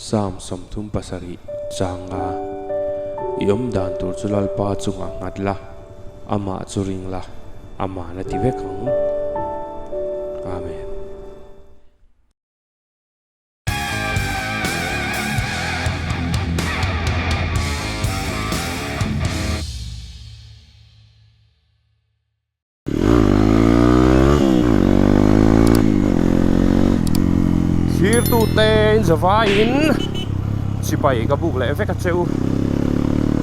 Psalm 37 changa i awm dan tur chu Lalpa chungah nghat la, amah chu ring la, aman a ti vek ang. Amen. Thirtute in zavaiin sipai ka buk leh vek a che u.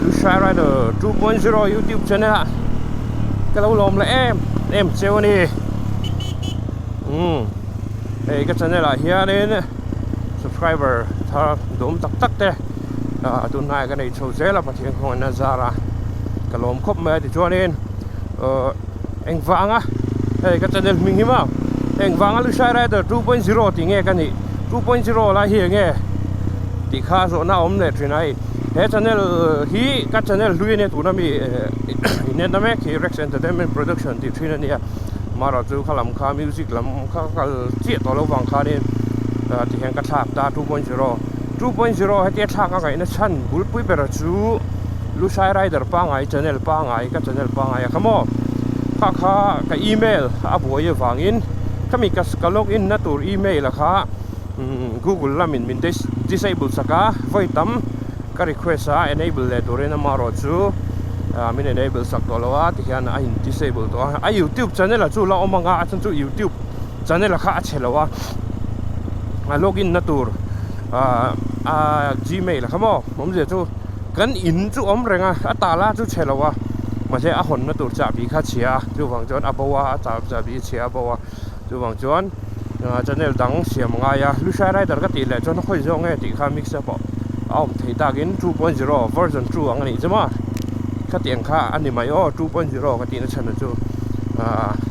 Lushai Rider 2.0 YouTube channel ah ka lo lawm leh em em cheu a ni. Umm hei ka channel ah hianin subscriber thar duhawm tak tak te ah tunhnaiah ka nei chho zel a Pathian khawngaihna zara ka lawm khawp mai a tichuanin. Ahh engvanga hei ka channel hming hi maw engvanga Lushai Rider 2.0 tih nge ka nih 2.0 lai hi enge tih kha zawhna a awm leh thin a hei he channel hi ka channel hlui ania tuna mi inenna mek hi Rex Entertainment Production tih thin ania marawh chu kha lam kha music lam kha ka kal chiah tawh lo vang khanin tihian ka thlak ta 2.0 2.0 hetia thlak a ngaihna chhan bulpui ber chu Lushai Rider pangngai channel pangngai ka channel pangngai a kha maw kha kha ka email a buai avangin khami ka ka log in na tur email a kha google lamin min disable sak a vawi tam ka request a enable leh turin amaherawh chu min enable sak tawh lo a tihian a in disable tawh a a youtube channel ah chu la awm ang a a chhan chu youtube channel a kha a chhe lo a a log in na tur a gmail a kha maw awmzia chu. Kan in chu awm reng a, a tala chu chhe lo a, mahse a hawnna tur chahbi kha chhia a, chuvang chuan a bo a, a chahbi chhia a bo a, chuvang chuan channel dang siam a ngai a, Lushai Rider ka tih leh chuan a khawi zawk nge tih kha mix up a awm thei takin 2.0 version 2 ang a nih chu maw, khatiang kha a ni mai aw 2.0 ka tihna chhan chu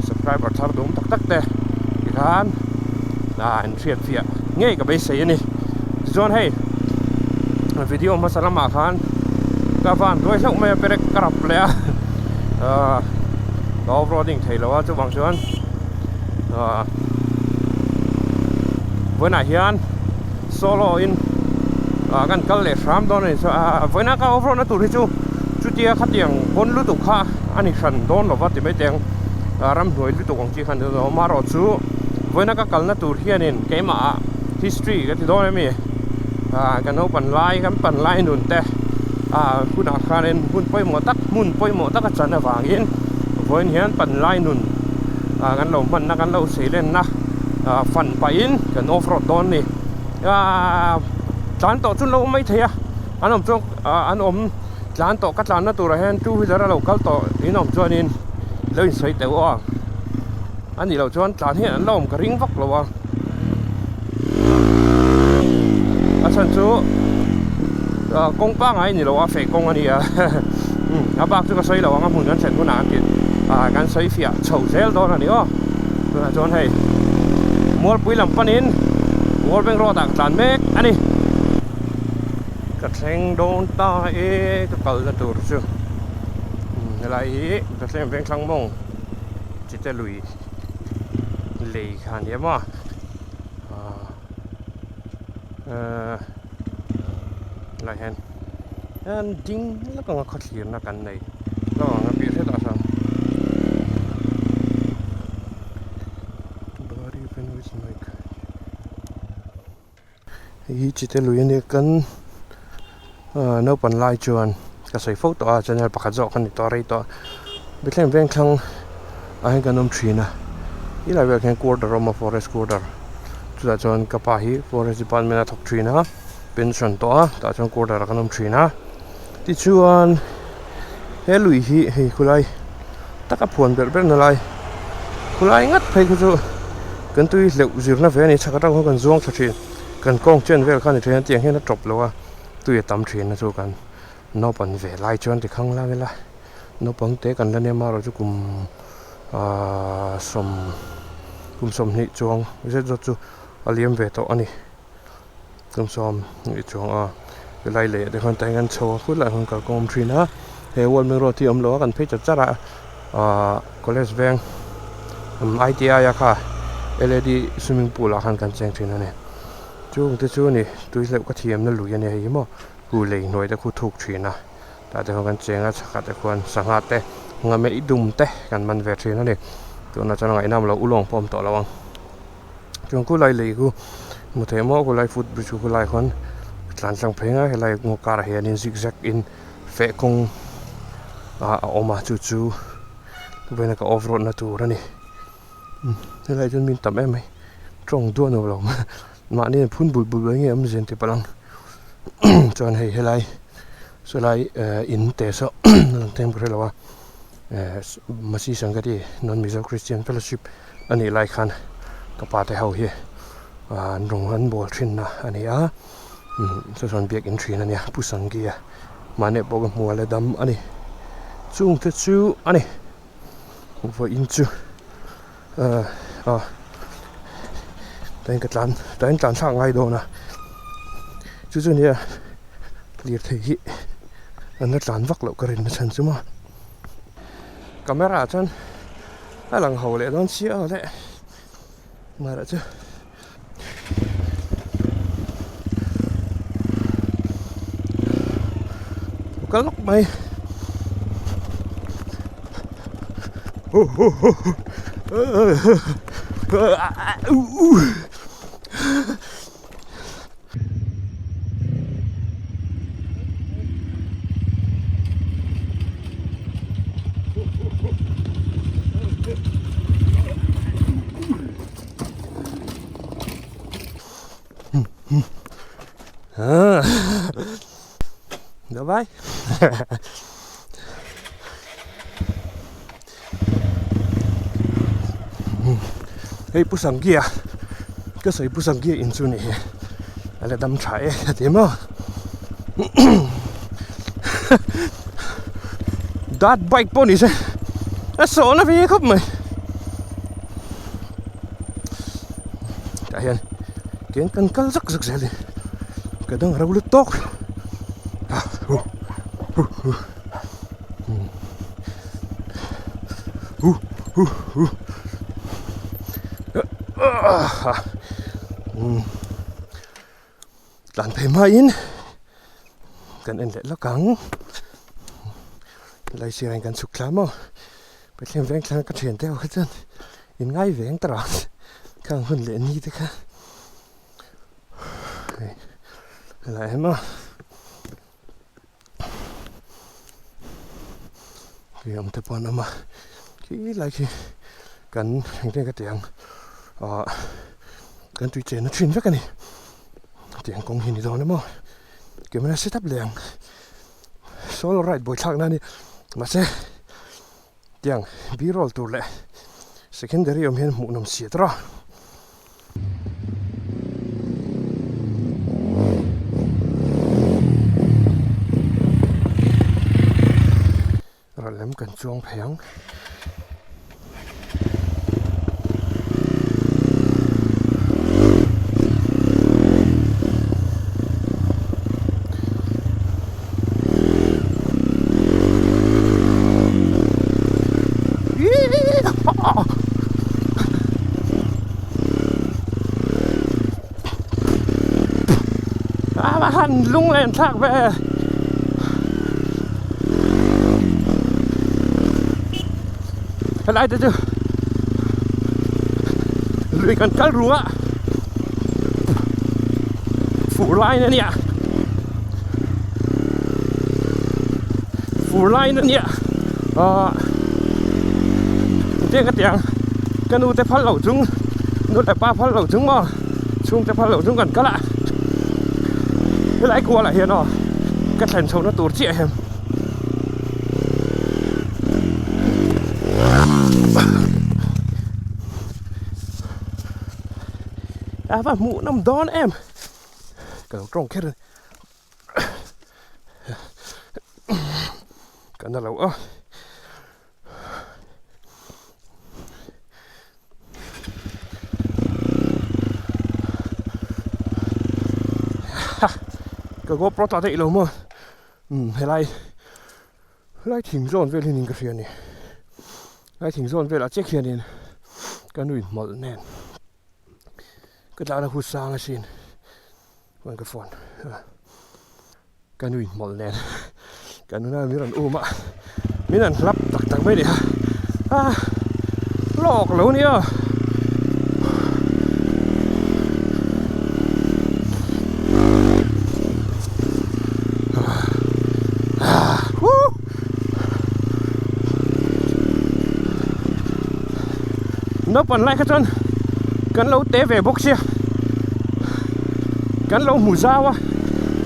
subscriber thar duhawm tak tak te tikhan an hriat fiah ngei ka beisei a ni, tichuan hei. Video hmasa lamah khan ka van duai hlauh mai a perek ka rap leh a ahh ka off roading thei lo a chuvang chuan ahh vawiinah hian solo in ah kan kal leh hram dawn a ni ah vawiina ka off road na tur hi chu chutia khatiang pawn lutuk kha a ni hran dawn lo va ti mai teng ramhnuai lutuk ang chi kha a ni dawn lo amaherawh chu vawiina ka kalna tur hianin keimah ah history ka ti dawn em. Ah kan naupan lai kan pan lai nun te ah hunah khanin hun pawimawh tak hmun pawimawh tak a chan avangin vawiin hian pan lai nun ah kan lo hmanna kan lo seilenna ah fan pahin kan off road dawn a ni ah tlan tawh chu an lo awm mai thei a an awm chuan ah an awm tlan tawh ka tlanna turah hian two wheeler a lo kal tawh in awm chuanin lo insawi teuh a a nih loh chuan tlan hian an la awm ka ring vak lo a. A chhan chu kawng pangngai ni lo a feh kawng a ni a a bak chu ka sawi lo ang a hmun kan thlen hunah an tih kan sawi fiah chho zel dawn a ni aw tunah chuan hei Mualpui lam panin World Bank Road ah ka tlan mek a ni ka thleng dawn ta e ka kalna tur chu helai hi ka thleng vengthlang mawng chite lui. Lei kha a ni em a ahh lai hian hian ding lawk anga khawthlirna kan nei lawk ang a piah hretah sawn hei hi chite lui a nia kan ahh naupang lai chuan ka sawi fo tawh a channel pakhat zawk a ni tawh a rei tawh a Bethlehem vengthlang ah hian kan awm thin a helai velah khian quarter a awm a forest quarter chutah chuan ka pa hi forest department a thawk thin a pension tawh a tah chuan quarter ah kan awm thin a tichuan he lui hi hei khulai taka phuan ber ber na lai khulai ngat phei khu chu kan tui hleuh zirna ve a ni chhak atang khan kan zuang thla thin kan kawng chen vel kha a ni thin a tiang hian a tawp lo a tui a tam thin a chu kan naupan ve lai chuan ti khang lang ila naupang te kan la nia marawh chu kum ahh sawm kum sawmhnih chuang zet zawt chu a liam ve tawh a ni. Kum 20 chuang a helai lei ah te khuan tihian chho a khulai ah khuan kalkawng a awm thin a he world bank road hi a awm lo a kan phei chat chat a ahh college veng I T I a kha L A D swimming pool ah khan kan cheng thin a ni. Chung te chu a ni tui hleuh ka thiamna lui a ni hei hi maw hu lei hnuai te khu thuk thin a tah te khuan kan cheng a chhakah te khuan sangha te nghamei dum te kan man ve thin a ni tunah chuan a ngaihnawm loh ulawng pawh a awm tawh lo ang chuan khulai lei khu hmu thei maw khulai foot bridge khu khulai khuan tlan tlang phei ngai helai ngaw karah hianin zig zag in feh kawng ah a awm a chu chu vawiin ka off road na tur a ni. Helai chuan min tam em mai tawng duah nuam lo mahni an phun bul bul mai nge awm zin ti palh ang chuan hei helai sawlai eh in te saw a lang teng ka hrelo a eh Masi Sangati Non Mizo Christian Fellowship a nih lai khan ka pa te ho hi ah an rawng an bawl thin na a ni a chu chuan biakin thin a nia Pu Sanggi a mahni pawh ka hmu a la dam a ni chung te chu a ni. Vawiin chu ah ah tain ka tlan tain tlan thlak ngai dawn a chu chu nia lirthei hi an la tlan vak loh ka rin na chhan chu maw camera ah chuan a lang ho leh dawn chiah a le mahra chu. Kal lawk mai Давай. Hei Pu Sangkia ka sawi Pu Sangkia in chu ni hi a la dam tha e a ti maw dat bike pawh ni se a sawhna ve khawp mai. Tah hian tiang kan kal zak zak zel a ni ka dang ro lut tawk a hu hu hu hu hu hu ah tlan phei hmain kan en leh lawk ang helai sirah hian kan chhuk thla maw Pathian veng thlang ka thian te ho kha chuan in ngai veng ta rang khang hun leh ni te kha hei helai hi maw khi awm te pawh an awm a khi lai khi kan engtin ka ti ang ah kan tui chen na thin vek a ni tiang kawng hi ni dawn emaw camera set up leh ang. Solo ride buaithlak na a ni mahse tiang b-roll tur leh secondary awm hian hmuh nawm si tawrh a. Ral lem kan chuang phei ang. A han lunglen thlak ve. Helai te chu lui kan kal ru a fur lai na nia fur lai na nia ah engtiang ka tiang ka nu te phal loh chung nu leh pa phal loh chung maw chhungte phal loh chung kan kal a helai kual ah hian aw ka thlen chhohna tur chiah hian. A va hmuh nawm dawn em ka lo tawng kher a ka na lo a. Ka GoPro tah daih lo maw. Umm helai helai thing zawn vel hi niin ka hria a ni helai thing zawn velah chiah khianin ka nu in hmawlh nen ka tlana hu sang asin. Chuan ka phone ka nui hmawlh nen ka nuna min rawn um a min rawn hlap tak tak mai a ni a ah lawk lo nia. Naupang lai kha chuan kan lo te ve bawk sia kan lo hmu zau a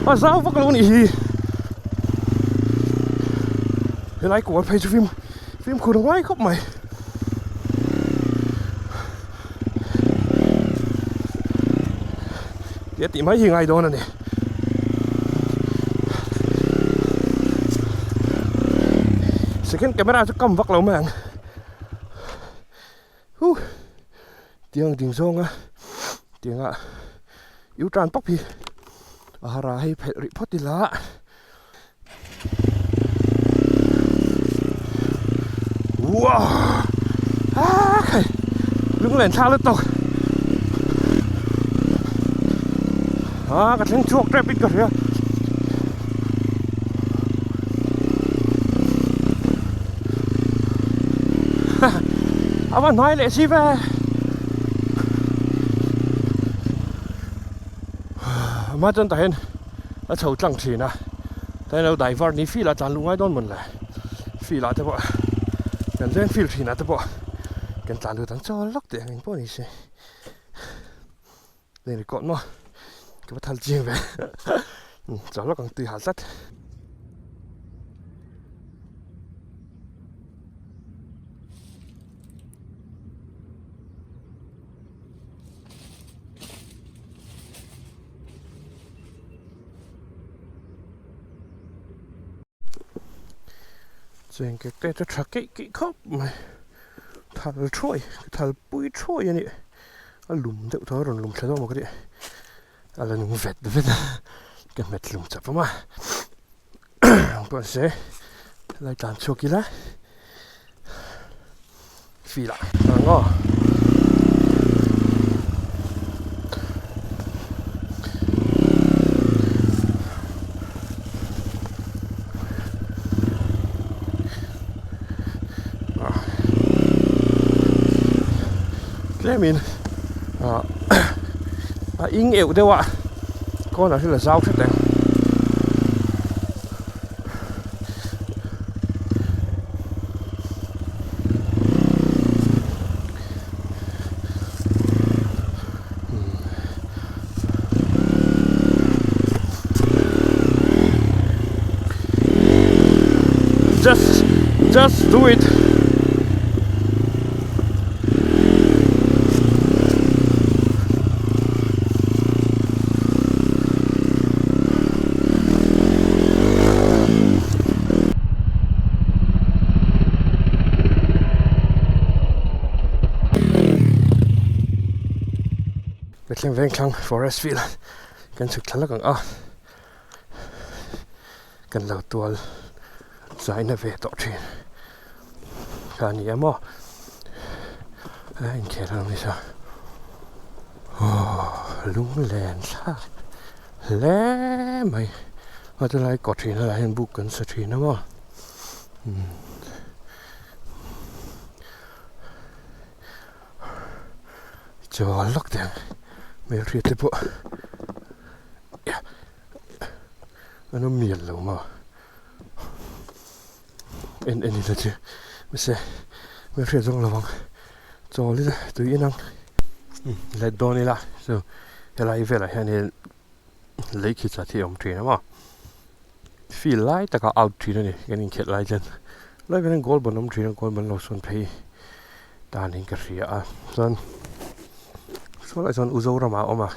a zau vak lo nih hi helai kual phei chu fim fimkhur ngai khawp mai. Tia tih mai hi ngai dawn a ni. Second camera chu kam vak lo mai ang. Huh. Tiang ding zawnga tianga U turn pawp hi a hara hei phelh rih phawt ila. Wow! Ah, khai. Lunglen thla lutuk. Ah, ka thleng chhuak tep in ka hria. A va hnai leh si ve. Ama chuan tah hian a chho tlang thin a tlai lo daivar ni field ah tlan luh ngai dawn mawn le field ah te pawh kan veng field thin ah te pawh kan tlan lut ang chawl lawk teh ang engpawh ni se lei record maw ka va thal chiang ve chawl lawk ang tui hal tlat. Chengkek te chu tha keih keih khawp mai thal thuai thal pui thuai a nih a lum deuh tawh a rawn lum thla dawn maw ka tih a la nung vet vet a ka hmet hlum chap awm a mahse helai tlan chhuak ila Field ah ang aw. Tlemin ah a ing euh deuh a corner hi la zau hret ang. Just, just do it. Ka thleng veng thlang forest field kan chhuk thla lak ang a kan lo tual zaina ve tawh thin kha a ni em aw a inkhel ang nisa aw lunglen thlak hle mai a chulai kaw thin ah hian buk kan sa thin a maw umm chawl lawk teh ang hmelhriat te pawh an awm mial lo maw en en ila chu mahse hmelhriat zawng lo ang chawl ila tui in ang let dawn ila chu helai velah hianin lei khi chat hi a awm thin a maw field lai taka out thin a ni kan inkhelh lai chuan helai velah hian goal ban awm thin a goal ban lo sawn phei tan in ka hria a chuan saw lai chuan u Zorama a awm a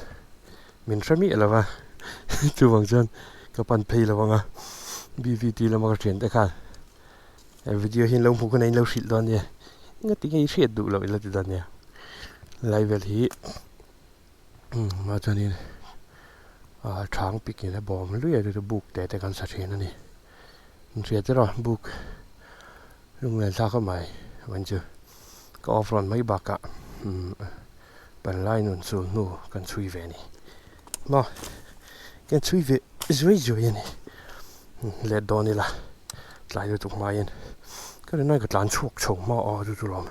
min hre miah lo va chuvang chuan ka pan phei lo ang a B V T lama ka thian te khan he video hi an lo hmuh hunah in lo hrilh dawn nia engati nge i hriat duh loh ila ti dawn nia lai vel hi mah chuanin ah thang pik in a bawm luih a chu chu buk te te kan sa thin a ni in hria te rawh buk lunglen thlak a mai chuan chu ka off rawn mai bakah umm panlai nun chu hnu kan chhui ve a ni maw. Kan chhui ve zuai zuai a ni. Let dawn ila tlai lutuk hmaiin ka rinai ka tlan chhuak chho hma a chu chu lawm.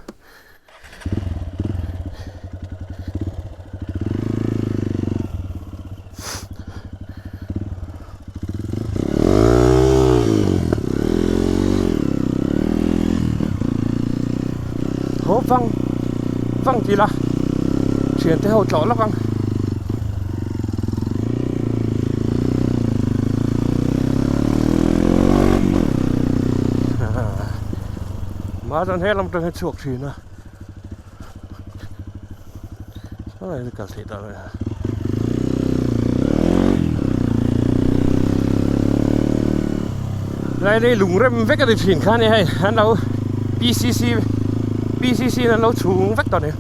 Haw vang vang ti la thiante ho tlawh lawk ang. Mah chuan he lam atang hian chhuak thin a helai kal theih tak a lai lei lung rem vek a ni thin kha a ni hei an lo P_C_C P_C_C in an lo chhung vek tawh a ni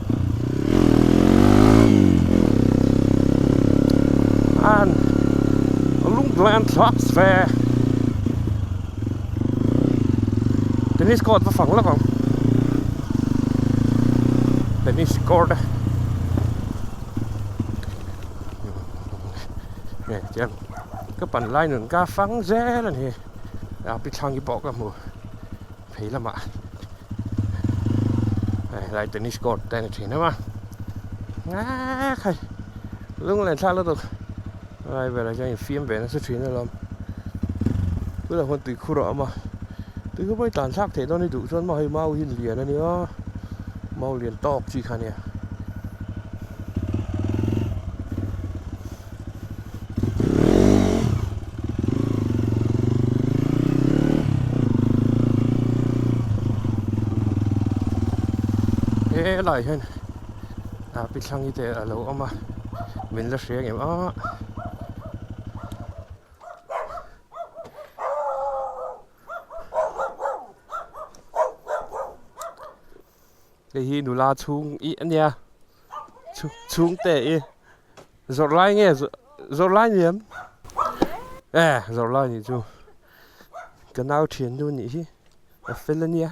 an lunglen thlak ve. Tennis court va fang lawk ang tennis court a hei tiang ka pan lai nun ka fang zel a ni a pi thlang hi pawh ka hmu phei lamah hei helai tennis court te a ni thin em a ah khai lunglen thlak lutuk Helai velah hian infiam ve nasa thin alawm. Tunah khuan tuikhur a awm a, tuikhur pawh hi tlan thlak theih dawn hi duh chuan maw hei mau hi lian a nia, mau lian tawk chi kha a nia. Helai hian. Ah pi thlangi te a lo awm a min la hria ngem a. Hei hi nula chhung ih a nia chhung te i zawrh lai nge zawrh lai ni em e zawrh lai nih chu ka nau thiannu nih hi a fel a nia.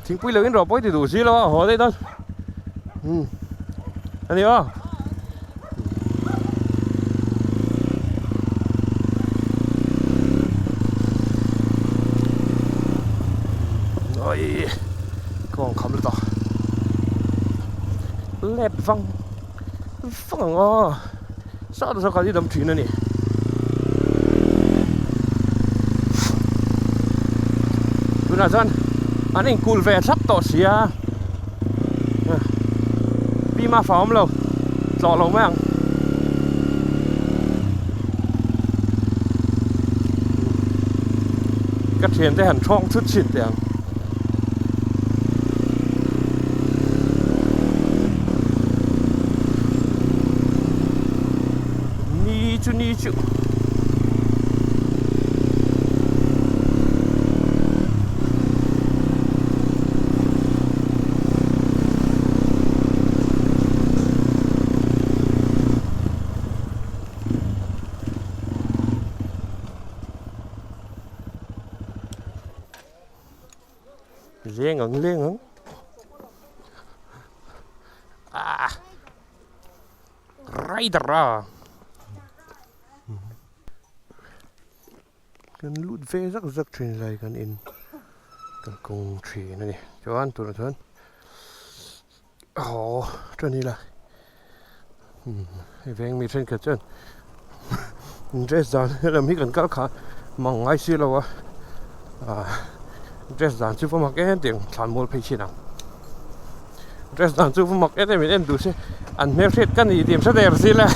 Thingpui lo in rawh pawi ti duh si lo a haw daih dawn umm a ni aw. Oi kawng kham lutuk let vang vang ang aw sawt zawk a ni dam thin a ni. Tunah chuan an inkul ve thlap tawh si a, pi mafa awm lo tlawh lo mai ang. Ka thiante han thawng thut chhin teh ang. Ni chu ni chu. Leng ang leng ang ah rider a kan lut ve zak zak thin lai kan in kalkawng thin a ni chuan tunah chuan Aw tan ila hei veng mi thenkhat chuan dress dan helam hi kan kal kha mang ngai si lo a ah dress dan chu va mak em tiang thlan mual phei chin ang dress dan chu va mak em em in en duh se an hmelhriat ka ni tih an hre der si la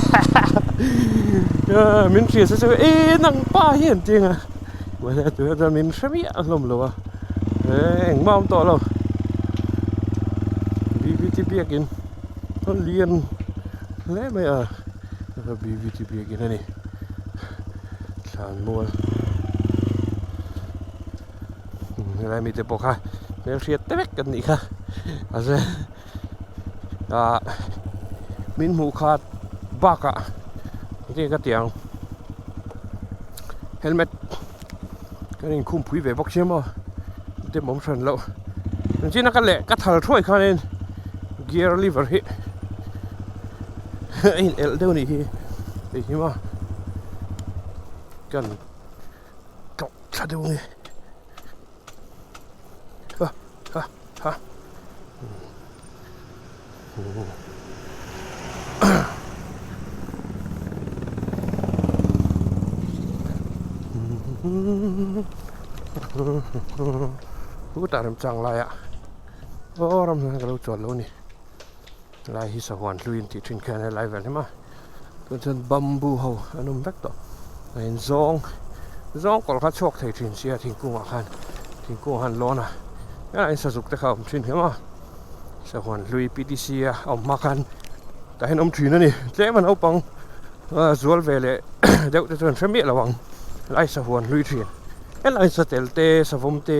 min hria se chu e nang pa hi an ti ang a mahse tunah chuan min hre miah hlawm lo a. Eh engmah a awm tawh lo B_V_T biakin a lian hle mai a B_V_T biakin a ni thlanmual helai mite pawh kha hmelhriat te vek an nih kha mahse ah min hmuh khat bakah enge ka tih ang helmet. Kan inkhum pui ve bawk sia maw dem awm hran loh engtin a ka leh ka thal thuai khanin gear lever hi a in elh deuh a nih hi hei hi maw kan tlawh thla deuh nge ha ha ha Chutah remchang laiah aw ram hian ka lo chuan lo a ni lai hi sahuan hlui an tih thin khian helai vel hi maw tun chuan bamboo ho an awm vek tawh a in zawng zawng kawlh kha chhuak thei thin sia thingkung ah khan thingkung ah khan lawn a helaiah hian sazuk te kha a awm thin hle maw sahuan hlui P T C a awm hma khan tah hian awm thin a ni tlem a naupang zual ve leh deuh te chuan hre miah lo ang helai sahuan hlui thin helai satel te savawm te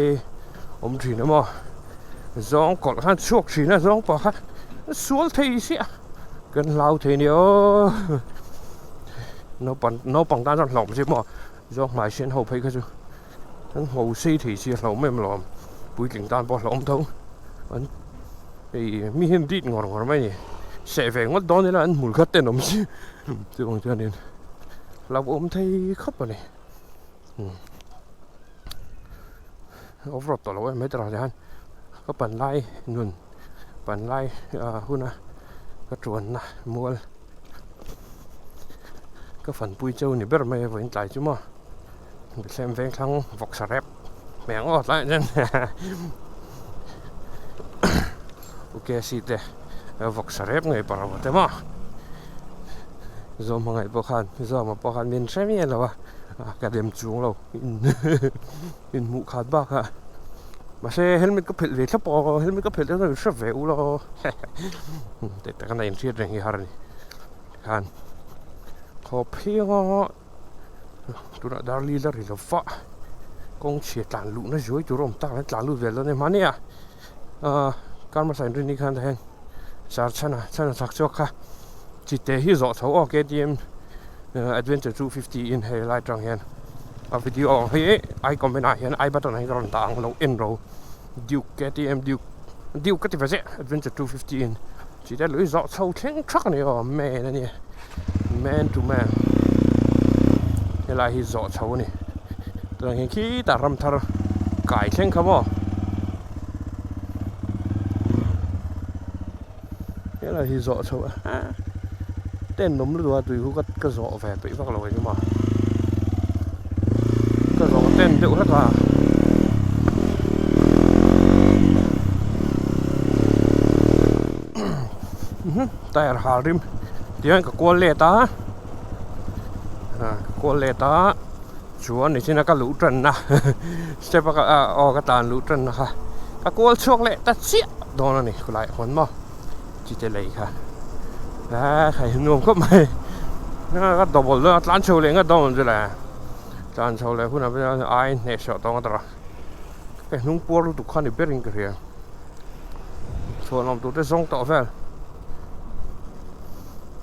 awm thin a maw. Zawng kawlh khan chhuak thin a zawng pah kha sual thei chiah kan hlau thei nia aw naupang naupang tan chuan hlauhawm chiah maw zawng hmai sen ho phei kha chu an ngho sei thei sia hlauhawm em alawm puitling tan pawh hlauhawm tho an hei mi hian dit ngawr ngawr mai a ni seh ve ngawt dawn ila an hmul kha tenawm chiah chuvang chuanin hlauhawm thei khawp a ni. Off road tawh lo em mai tawh hian ka pan lai nun pan lai ah huna ka tuanna mual ka fanpui cheu ni ber mai a vawiin tlai chu maw Bethlehem vengthlang vawksa rep hmel ngawt lai hian U K C te vawksa rep ngei pawh rawh te maw Zawm hmangaih pawh khan Zawma pawh khan min hre miah lo a. Ka dem chung lo in hmuh khat bak a mahse helmet ka phelh ve thlap aw helmet ka phelh chuan hre ve ula aw tih tak a inhriat reng hi har a ni tikhan khawp hiang a tunah darli la ri lo va kawng chhia tlan luhna zuai tur a awm tak ang tlan lut ve dawn em hmani a ahh kar hmasa inrin ni khan tah hian char chhan a chhan a chak chhuak kha chite hi zawh chho aw K T M adventure 250 in hei lai tang hian a video ang hi i comment ah hian i button ah hian ka rawn dah ang lo en ro duke K T M duke duke ka ti ve chiah adventure 250 in chite lui zawh chho thleng thak a ni aw man a nia man to man helai hi zawh chho a ni tunah hian khitah ram thar kai thleng kha maw helai hi zawh chho a ten awm lutuk a tui khu ka zawh ve peih vak lo engemaw ka zawh ten deuh hlek a. Tyre hal rim tihian ka kual let a ah ka kual let a chuan nichina ka luh tanna step a ka aw ka tlan luh tanna kha ka kual chhuak leh ta chiah dawn a ni khulai hawn maw chite lei kha ah hei nuam khawp mai ka double dawn a tlan chho leh ngawt dawn chu le tlan chho leh hunah pawh chuan ai hnehsawh tawng a tawrh a ka hnung puar lutuk kha ni berin ka hria. Chhuanawm tur te zawng tawh vel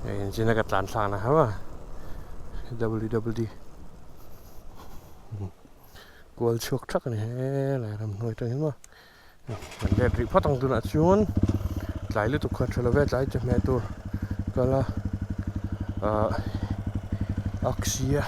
hei engtin a ka tlan thlak na kha W W D kual chhuak thak a ni helai ramhnuai atang hian maw kan let rih phawt ang tunah chuan tlai lutuk kha tha lo ve tlai chawhmeh tur kal a ahh aksi a.